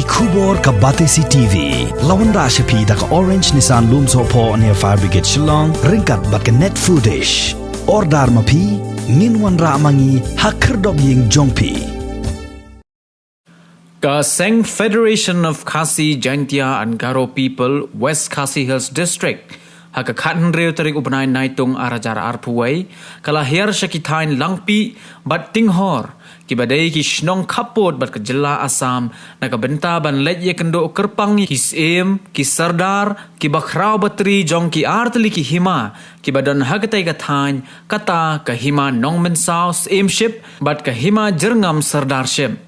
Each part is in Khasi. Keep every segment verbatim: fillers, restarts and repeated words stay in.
Khubor ka Batesi T V. La wanrah sha phi da ka Orange Nissan Lumsohphoh near Fire Brigade Shillong, ryngkat bad ka Net Foodish. Order ma phi, ngin wanrah ma ngi ha khyrdop ïing jong phi. Ka seng Federation of Khasi Jaintia and Garo People West Khasi Hills District, ha ka khathynriew tarik u bnai Naitung arhajar arphew wei, ka la hiar sha ki thaiñ Langpih bad Tinghor, kiba dei ki shnong khappud bad ka jylla Assam, na ka bynta ban leit ïakynduh kyrpang ïa ki syiem, ki sordar, ki bakhraw batri jong ki artylli ki hima kiba don ha katei ka thaiñ, kata ka Hima Nongmynsaw Syiemship bad ka Hima Jyrngam Sordarship.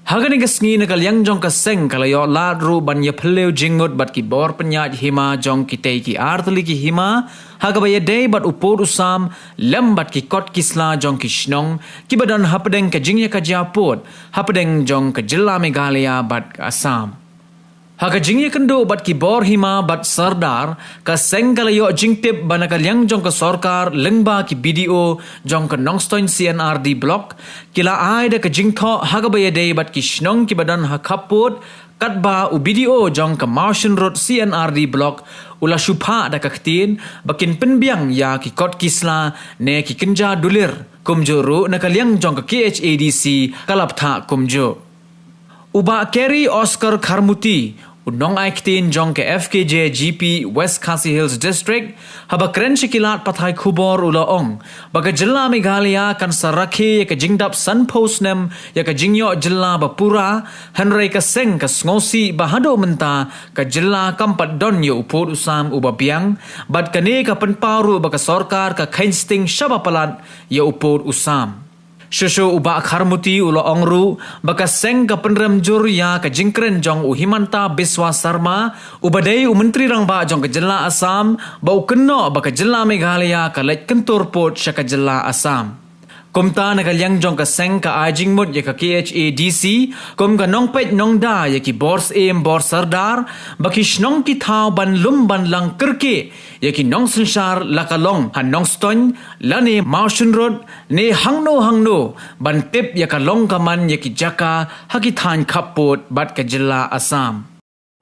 Ha kane ka sngi, na ka liang jong ka seng ka la ïoh lad ruh ban ïaphylliew jingmut bad ki bor pynïaid hima jong kitei ki artylli ki hima, ha kaba ïadei bad u pud u sam lem bad ki kot ki sla jong ki shnong kiba don hapdeng ka jingïakajia pud hapdeng jong ka jylla Meghalaya bad ka Assam. Ha ka jingïakynduh bad ki bor hima bad sordar, ka seng ka la ïoh jingtip ba na ka liang jong ka sorkar lyngba ki B D O jong ka Nongstoiñ C and R D Block ki la ai da ka jingthoh ha kaba ïadei bad ki shnong kiba don ha khappud, katba u B D O jong ka Mawshynrut C and R D Block u la shu phah da ka ktien ba kin pynbiang ïa ki kot ki sla ne ki kynja dulir. Kumjuh ruh, na ka liang jong ka K H A D C ka la bthah kumjuh. U Bah Kerry Oscar Kharmuti, u nongai ktien jong ka F K J G P West Khasi Hills District, haba kren sha ki lad pathai khubor u la ong ba ka jylla Meghalaya kan sa rakhe ïa ka jingdap sanphew snem ïa ka jingïoh jylla ba pura, hynrei ka seng ka sngewsih ba haduh mynta ka jylla kam pat don ïa u pud u sam uba biang, bad kane ka pynpaw ruh ba ka sorkar ka kheiñ sting shaba palat ïa u pud u sam. Shuh shuh, u Bah Kharmuti u la ong ruh ba ka seng ka pynrem jur ïa ka jingkren jong u Himanta Biswa Sarma, uba dei u Myntri Rangbah jong ka jylla Assam, ba u kynnoh ba ka jylla Meghalaya ka leit kyntur pud sha ka jylla Assam. Kumta, na ka liang jong ka seng ka ai jingmut ïa ka K H A D C kum ka nongpeit nongda ïa ki bor syiem bor sordar, ba ki shnong ki thaw ban lum ban lang kyrkieh ïa ki nongsynshar, la ka long ha Nongstoiñ lane Mawshynrut ne hangno hangno, ban tip ïa ka long ka man ïa ki jaka ha ki thaiñ khappud bad ka jylla Assam.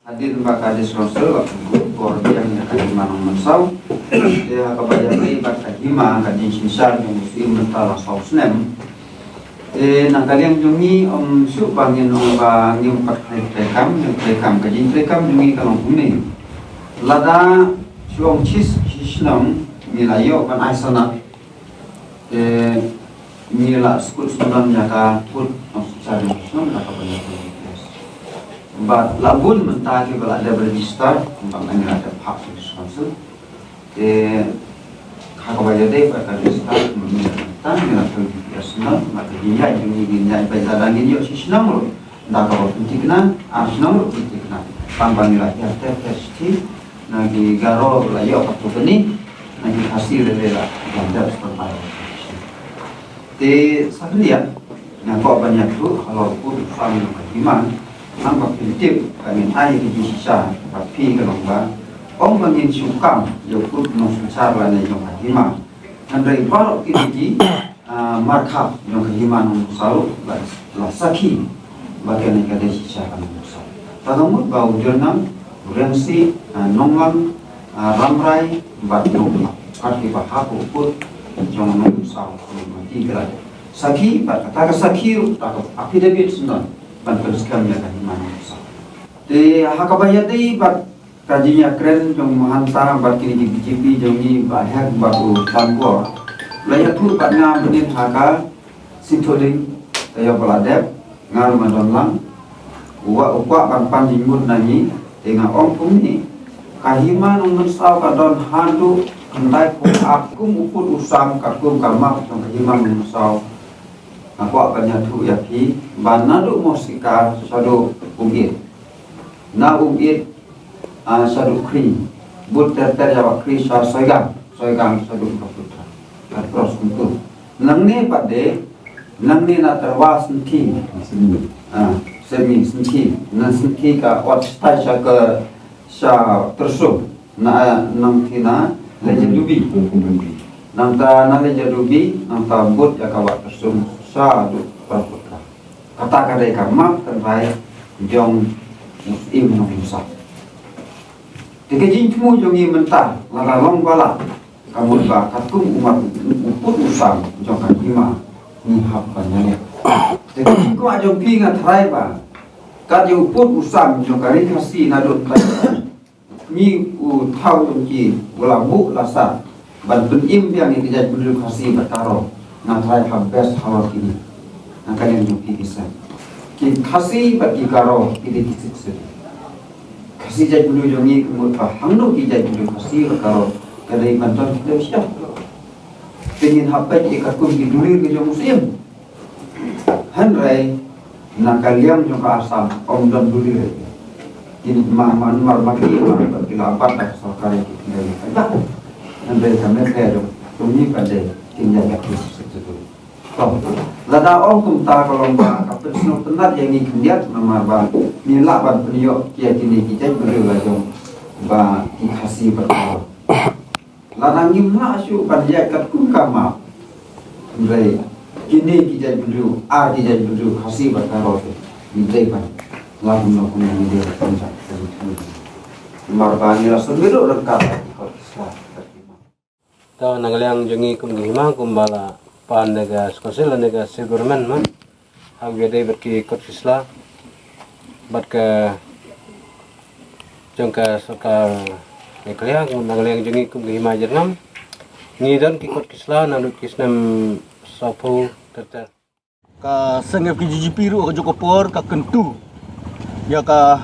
Hadien ba ka District Council la pynkup bor biang ïa ka Hima Nongmynsaw, te ha kaba ïadei bad ka hima, ka jingsynshar jong u Syiem mynta la saw snem. Te na ka liang jong ngi, ym shuh ba ngin ong ba ngim pat trei kam, ngim trei kam, ka jingtrei kam jong ngi ka long kumne. Lada shu ong shi, shi snem ngi la ïoh ban ai sanad, te ngi la skud sngewdon ïa ka pud nongsynshar jong ka shnong da kaba ïa ka P D S. Bad la bun mynta kiba la dep register, kumba ngi la dep phah sha District Council. Te ha kaba ïadei bad ka register, mynta ngi la pynlong P D S shnong, bad ka jingïaid jong ngi, ngin ïaid beit lada ngin ïoh shi shnong ruh da kaba pynthikna, ar shnong ruh pynthikna. Tang ba ngi la hiar ter ter shithi na ki Garo la ïoh ka pud kane, na ki Khasi lei lei la ïa dep sngewbha. Te sa khyndiat nga kwah ban ïathuh halor u pud u sam jong ka hima, nang ba phin tip ba ngin ai ka jingshisha bad phi, ka long ba ym ba ngin shu kam ïa u pud nongsynshar lane jong ka hima. Hynrei baroh kine ki, ah, markhap jong ka Hima Nongmynsaw la, la sakhi ba kane ka dei shisha ka Nongmynsaw. Tang ka mut ba u Jyrngam, u Riangsieh, ah, Nonglang, ah, Rambrai bad Nonglang, pat kiba hap u pud jong u Nongmynsaw, ki kra sakhi, bad kata ka sakhi ruh, kata ka affidavit sngewdon ban pynskhem ïa ka Hima Nongmynsaw. Te ha kaba ïadei bad ka jingïakren jong u Mahanta bad kine ki B J P jong ngi, Bah Hek bad u Thanbor, la ïathuh bad nga mynnin ha ka Syntholing, taïew ba la dep, nga ruh nga don lang. U kwah, u kwah ban pan jingmut na ngi, te nga ong kumne. Ka Hima Nongmynsaw ka don haduh khyndai phew ar kum u pud u sam, katkum ka map jong ka Hima Nongmynsaw. Nga kwah ban ïathuh ïa phi ba naduh Mawsikar shaduh Umït, na Umït, ah, shaduh Khri, bud ter ter ïa Wah Khri sha Soigang, Soigang shaduh Brahmaputra. Ka cross kumtu. Nangne pat de, nangne na Tyrwa Synthi. Ah, Semi Synthi. Na Synthi ka ot shatai sha ka, sha Tyrsum. Na, nangta na Laijadubi. Nangta na Laijadubi, nangta bud ïa ka Wah Tyrsum shaduh Brahmaputra. Kata ka dei ka map tynrai jong Im nong sa. Te ka jingthmu jong ngi mynta lada long ba la ka mut ba katkum u mat u pud u sam jong ka hima ngi hap ban ïaleh. Te ka jingkwah jong phi nga tharai ba kat ïa u pud u sam jong ka ri Khasi naduh mynta ngi u thaw jong ki u la buh la sah ban pynim biang ïa ki jaitbynriew Khasi bad Garo. Nga tharai ha best halor kine na ka liang jong phi ki seng. Ki Khasi bad ki Garo ki dei ki Sixth Schedule. Khasi jaitbynriew jong ngi ka mut ba hangno ki jaitbynriew Khasi bad Garo ka dei ban don ki dei sha. Te ngin hap peit ïa katkum ki dulir ki jong u Syiem. Hynrei na ka liang jong ka Assam ym don dulir. Kin ma man mar ma ki mar ba ki la bat da ka sorkar ïa ki khyndiat ïa ka. Hynrei ka met ka jong jong ngi pat dei kin ïa ka ki sik sik tu. To lada ong kumta ka long ba ka pynsngewtynnat ïa ngi khyndiat namar ba ngi lah ban pynïoh ïa kine ki jaitbynriew la jong ba ki Khasi bad Garo. Lada ngim lah shuh ban ïaid katkum ka map. Hynrei kine ki jaitbynriew, ar ki jaitbynriew Khasi bad Garo te ngi dei ban lah kumno kumno ngi dei ban pynjah. Namar ba ngi la sngewthuh ryngkat ki kot ki sla. To na ka liang jong ngi kum ki hima kumba la pan da ka State Council ne ka State Government ma. Haba ïadei bad ki kot ki sla bad ka jong ka sorkar Meghalaya, kum na ka liang jong ngi kum ka hima Jyrngam ngi don ki kot ki sla naduh ki snem sawphew ter ter. Ka seng F K J G P ruh ka jong ka por ka kyntu ïa ka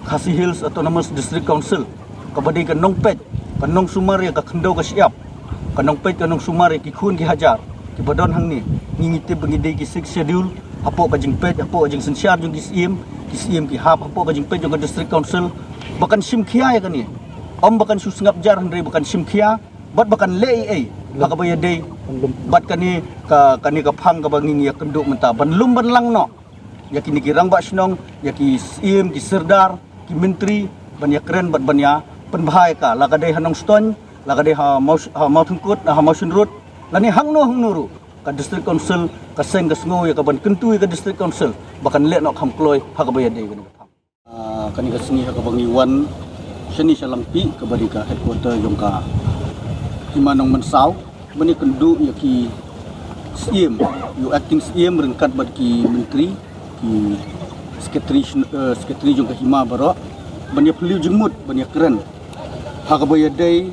Khasi Hills Autonomous District Council kaba dei ka nongpeit ka nongsumar ïa ka khyndew ka shyiap, ka nongpeit ka nongsumar ïa ki khun ki hajar kiba don hangne. Ngi ngi tip ba ngi dei ki Sixth Schedule. Hapoh ka jingpeit, hapoh ka jingsynshar jong ki Syiem, ki Syiem ki hap hapoh ka jingpeit jong ka District Council ba kan shim khia ïa kane. Ym ba kan shu sngap jar hynrei ba kan shim khia bad ba kan leh ei ei ha kaba ïadei bad kane ka, kane ka phang kaba ngi ngi ïakynduh mynta ban lum ban lang noh ïa kine ki rangbah shnong, ïa ki Syiem, ki Sirdar, ki Myntri ban ïakren bad ban ïa pynbha ïa ka, la ka dei ha Nongstoiñ, la ka dei ha Maw-, ha Mawthungkut, ha Mawshynrut, lane hangno hangno ruh ka District Council ka seng ka sngew ïa ka ban kyntu ïa ka District Council ba kan leh noh kham kloi ha kaba ïadei kane ka phang. Ah, kane ka sngi ha kaba ngi wan shane sha Langpih kaba dei ka headquarter jong ka Hima Nongmynsaw ban ïakynduh ïa ki Syiem, ïa u acting Syiem ryngkat bad ki Myntri, ki Secretary, eh, Secretary jong ka Hima baroh ban ïaphylliew jingmut ban ïakren ha kaba ïadei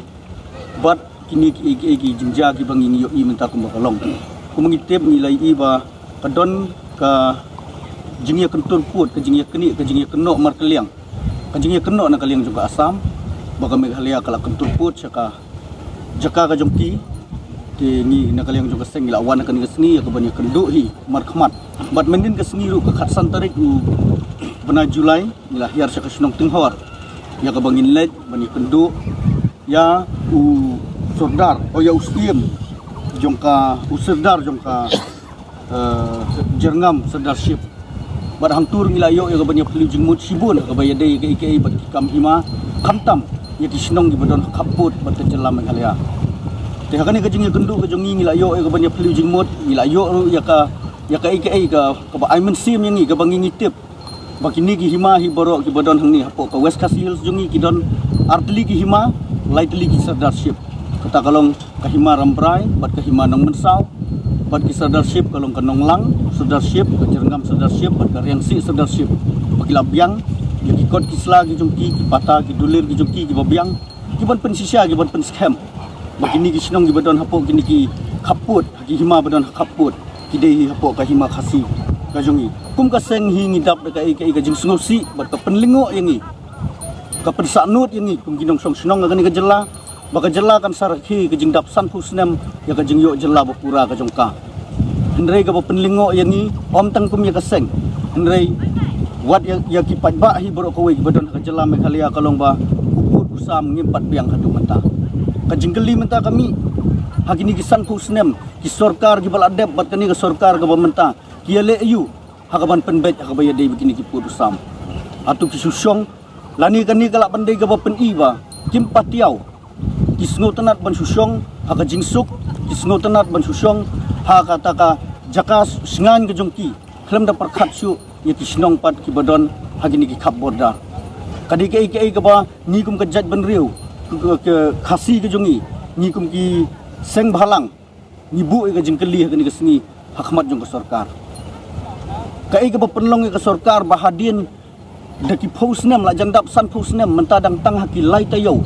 bad kine ki, ki, ki jingjia kiba ngi ïohi mynta kumba ka long. Kumba ngi tip ngi la ïohi ba ka don ka jingïakyntur pud, ka jingïaknieh, ka jingïakynnoh markylliang, ka jingïakynnoh na ka liang jong ka Assam ba ka Meghalaya ka la kyntur pud sha ka jaka ka jong ki. Te ngi na ka liang jong ka seng ngi la wan ha kane ka sngi ïa ka ban ïakynduh hi markhmat. Bad mynnin ka sngi ruh ka khatsan tarik u bnai July ngi la hiar sha ka shnong Tinghor ïa kaba ngin leit ban ïakynduh ïa u Sordar, o ïa u Syiem jong ka, u Sirdar jong ka, eh, Jyrngam Sirdarship. Bad hangto ruh ngi la ïoh ïa ka ban ïaphylliew jingmut shibun ha kaba ïadei ïa kaei kaei bad ki kam hima, khamtam ïa ki shnong kiba don ha khappud bad ka jylla Meghalaya. Te ha kane ka jingïakynduh ka jong ngi ngi la ïoh ïa ka ban ïaphylliew jingmut, ngi la ïoh ruh ïa ka, ïa kaei kaei ka, kaba ai mynsiem ïa ngi kaba ngi ngi tip ba kine ki hima hi baroh kiba don hangne hapoh ka West Khasi Hills jong ngi ki don ar tylli ki hima, lai tylli ki Sirdarship. Kata ka long ka Hima Rambrai bad ka Hima Nongmynsaw bad ki Sirdarship ka long ka Nonglang Sirdarship, ka Jyrngam Sirdarship bad ka Riangsieh Sirdarship. Ba ki la biang ïa ki kot ki sla ki jong ki, ki pata ki dulir ki jong ki kiba biang, ki ban pynshisha, ki ban pynskhem ba kine ki shnong kiba don hapoh kine ki khappud, ki hima ba don ha khappud ki dei hi hapoh ka Hima Khasi ka jong ngi. Kum ka seng hi ngi dap da kaei kaei ka jingsngewsih bad ka pynlyngngoh ïa ngi, ka pynsahnud ïa ngi kum ki nongshong shnong ha kane ka jylla, ba ka jylla kan sa rakhe ka jingdap sanphew snem ïa ka jingïoh jylla ba pura ka jong ka. Hynrei kaba pynlyngngoh ïa ngi ym tang kum ïa ka seng, hynrei wat ïa, ïa ki paidbah hi baroh kawei kiba don ha ka jylla Meghalaya ka long ba u pud u sam ngim pat biang haduh mynta. Ka jingkylli mynta ka mih, ha kine ki sanphew snem ki sorkar kiba la dep bad kane ka sorkar kaba mynta ki ïaleh aïu ha ka ban pynbeit ha kaba ïadei bad kine ki pud u sam? Hato ki shu shong lane kane ka lah ban dei kaba pyni ba kim patiaw, ki sngewtynnat ban shu shong ha ka jingsuk, ki sngewtynnat ban shu shong ha kata ka jaka shngaiñ ka jong ki khlem da pyrkhat shuh ïa ki shnong pat kiba don ha kine ki khap border. Ka dei kaei kaei kaba ngi kum ka jaitbynriew, ka, ka Khasi ka jong ngi, ngi kum ki seng bhalang, ngi buh ïa ka jingkylli ha kane ka sngi ha khmat jong ka sorkar. Kaei kaba pynlong ïa ka sorkar ba hadien da ki phew snem, la jan dap san phew snem, mynta dang tang ha ki lai taïew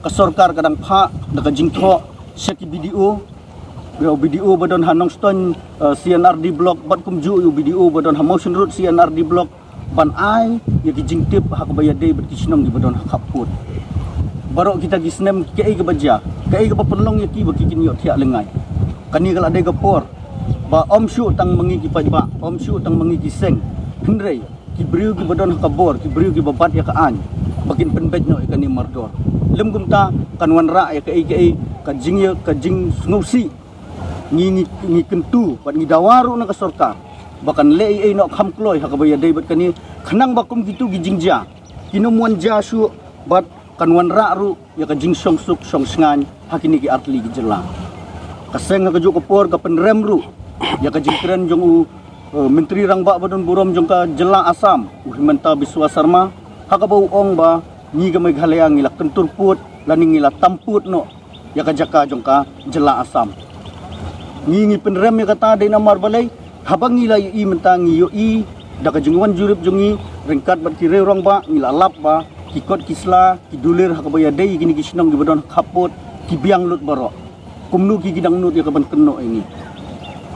ka sorkar ka dang phah da ka jingthoh sha ki B D O, ïa u B D O ba don ha Nongstoiñ, eh, C and R D block, bad kumjuh ïa u B D O ba don ha Mawshynrut C and R D block, ban ai ïa ki jingtip ha kaba ïadei bad ki shnong kiba don ha khappud. Baroh kita ki snem kaei kaba jia, kaei kaba pynlong ïa ki ba ki kin ïoh thiah lyngngai. Kane ka la dei ka por ba ym shuh tang ma ngi ki paidbah, ym shuh tang ma ngi ki seng, hynrei ki briew kiba don ha ka bor, ki briew kiba bat ïa ka aiñ, ba kin pynbeit noh ïa kane mardor. Lym kumta kan wanrah ïa kaei kaei ka jingïa, ka jingsngewsih. Ngi, ngi, ngi kyntu bad ngi dawa ruh na ka sorkar ba kan leh ei ei noh kham kloi ha kaba ïadei bad kane, khnang ba kum kitu ki jingjia kin ym wan jia shuh bad kan wanrah ruh ïa ka jingshong suk shong shngaiñ ha kine ki artylli ki jylla. Ka seng ha kajuh ka por ka pynrem ruh ïa ka jingkren jong u, eh, Myntri Rangbah ba don burom jong ka jylla Assam, u Himanta Biswa Sarma, ha kaba u ong ba ngi ka Meghalaya ngi la kyntur pud lane ngi la tam pud noh ïa ka jaka jong ka jylla Assam. Ngi, ngi pynrem ïa kata dei namar balei, haba ngi la ïohi mynta, ngi ïohi da ka jingwan jurip jong ngi ryngkat bad ki riew rangbah, ngi la lap ba ki kot ki sla, ki dulir ha kaba ïadei kine ki shnong kiba don ha khappud ki biang lut baroh. Kumno ki, ki dang nud ïa ka ban kynnoh ïa ngi?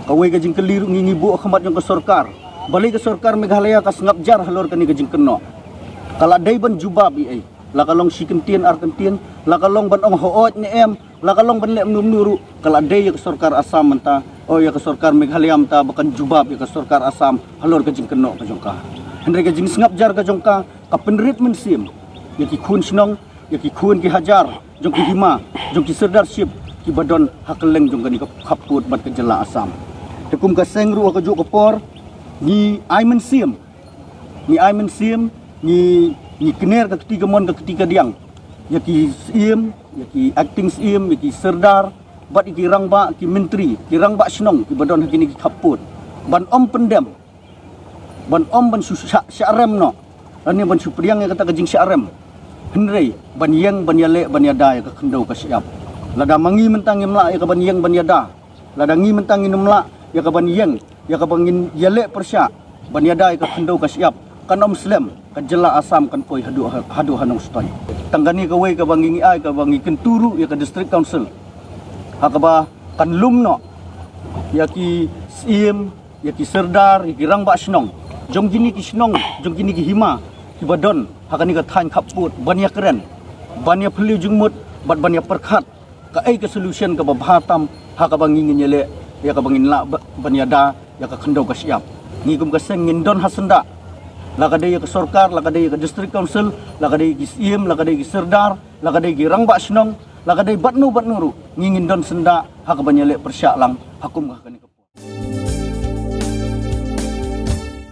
Kawei ka jingkylli ruh ngi, ngi buh ha khmat jong ka sorkar, balei ka sorkar Meghalaya ka sngap jar halor kane ka jingkynnoh? Ka la dei ban jubab ïa ei? La ka long shi kyntien ar kyntien, la ka long ban ong hooid ne em, la ka long ban leh mano mano ruh, ka la dei ïa ka sorkar Assam mynta, o ïa ka sorkar Meghalaya mynta ba kan jubab ïa ka sorkar Assam halor ka jingkynnoh ka jong ka. Hynrei ka jingsngap jar ka jong ka ka pynrit mynsiem ïa ki khun shnong, ïa ki khun ki hajar jong ki hima, jong ki sirdarship kiba don ha kylleng jong kane ka khappud bad ka jylla Assam. Te kum ka seng ruh ha kajuh ka por ngi ai mynsiem, ngi ai mynsiem, ngi, ngi kner ka kti kamon ka kti kadiang ïa ki syiem, ïa ki acting syiem, ïa ki sirdar bad ïa ki rangbah, ki myntri, ki rangbah shnong kiba don ha kine ki khappud, ban ym pyndem, ban ym ban shu shah, shah rem noh, lane ban shu pdiang ïa kata ka jingshah rem, hynrei ban ïeng ban ïaleh ban ïada ïa ka khyndew ka shyiap. Lada ma ngi mynta ngim lah ïa ka ban ïeng ban ïada, lada ngi mynta ngin ym lah ïa ka ban ïeng, ïa ka ban ngin ïaleh pyrshah ban ïada ïa ka khyndew ka shyiap, kan ym slem ka jylla Assam kan poi haduh ha, haduh ha Nongstoiñ. Tang kane kawei kaba ngi, ngi ai, kaba ngi kyntu ruh ïa ka District Council ha kaba kan lum noh ïa ki syiem, ïa ki sirdar, ïa ki rangbah shnong jong kine ki shnong, jong kine ki hima kiba don ha kane ka thaiñ khappud ban ïakren, ban ïaphylliew jingmut bad ban ïapyrkhat kaei ka solution kaba bha tam ha kaba ngi ngin ïaleh ïa kaba ngin lah ba, ban ïada ïa ka khyndew ka shyiap. Ngi kum ka seng ngin don ha syndah, la ka dei ïa ka sorkar, la ka dei ïa ka District Council, la ka dei ïa ki syiem, la ka dei ïa ki sirdar, la ka dei ïa ki rangbah shnong, la ka dei batno batno ruh, ngi ngin don syndah ha kaban ïaleh pyrshah lang ha kum ka kane ka